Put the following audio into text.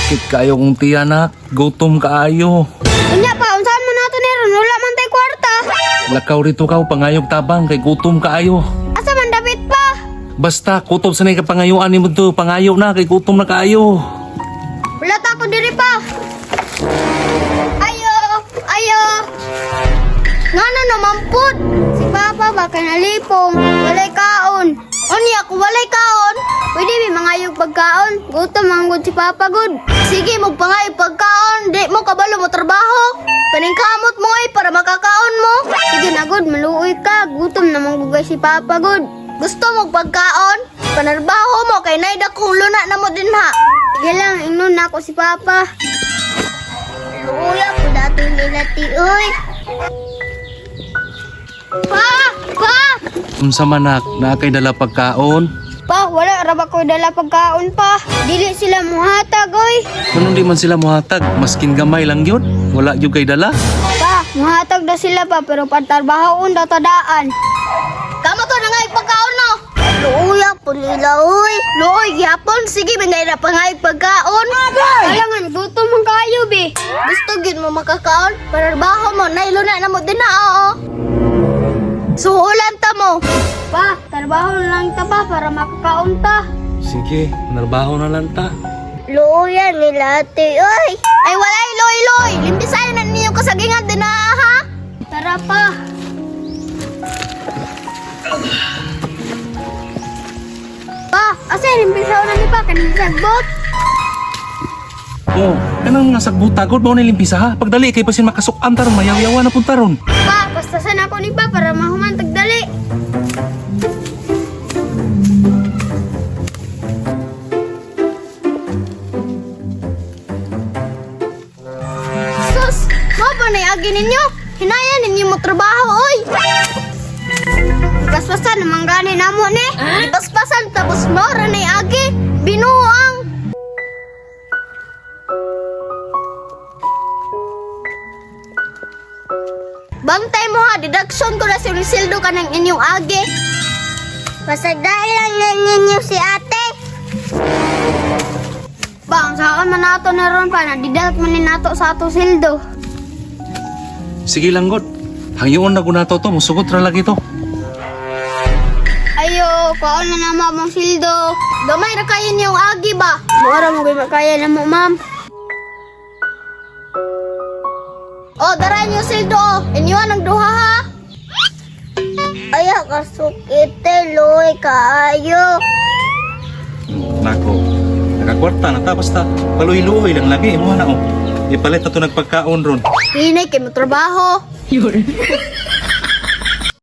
Sakit kaayo kong tiyanak. Gutom kaayo. Unya pa, unsaon man nato ni ron? Wala man tay kwarta. Lakaw rito kaw pangayog tabang kay gutom kaayo. Asa man dapit pa? Basta kutob sa ka pangayuan nimo to, pangayo na kay gutom na kaayo. Wala ta ako diri pa. Ayo, ayo. Ngano naman pud? Si Papa ba kay nalipong, walay kaon. Unya kung walay kaon, pwede mi mangayog pagkaon. Gutom man gud si Papa gud. Sige, magpangayog pagkaon, di mo kabalo mo trabaho. Paningkamot mo ay para makakaon mo. Sige na gud, maluoy ka. Gutom naman gud kay si Papa gud. Gusto mo pagkaon? Panarbaho mo kay nay dakong luna na mo din ha. Sige lang, ingnon na ako si Papa. Luya po dati nila ti, oy. Pa! Pa! Unsa man nak, naa kay dala pagkaon? Pa, wala ra ba ko dala pagkaon pa? Dili sila muhatag, oy. Kuno di man sila muhatag, maskin gamay lang yun. Wala gyud kay dala. Pa, muhatag na sila pa pero pantarbahoon daw tadaan. Kamo to na nga pagkaon no. Luya po nila, oy. Luoy gyapon, sige bangay na pangay pagkaon. Kailangan gutom man kayo be. Gusto gyud mo makakaon, pararbaho mo nailuna na mo din na oo. Suhulan ta mo. Pa, trabaho na lang ta pa para makakaon ta. Sige, narbaho na lang ta. Luya nila ate, oy. Ay walay loy loy, limpisayon na ninyo kasagingan din na ha. Tara pa. Pa, asa limpisaw na ni pa kaning sagbot? Oh, kanang nga sagbuta gud mao ni limpisa ha. Pagdali kay basin makasukan taron, mayawyawa na pud taron. Pa, pastasan ako ni pa para mahuman tagdali. Sus, mo ba na agi ninyo? Hinaya ninyo mo trabaho, oy! Paspasan naman gani namo ni. Ipaspasan tapos mo ra na agi. Binuang. Bantay mo ha, deduction ko na sinisildo ka ng inyong agi. Pasagdain lang na ninyo si ate. Bang, saan man nato na ron pa, nadideduct man ni nato sa ato sildo. Sige lang god. Hangyoon na gud nato to, musugot ra lagi to. Ayo, kaon na na mong sildo. Gamay ra kayo niyong agi ba? Mura mo gyud kaya na mo, ma'am. Oh, dara niyo sildo. Oh. Inyuan ang duha ha. Ay, kasukite, loy, kaayo. Nako. Nakakwarta na ta basta paluy-luoy lang lagi imo na oh. Ipalit na to nagpagkaon ron. Hinay kay mo trabaho.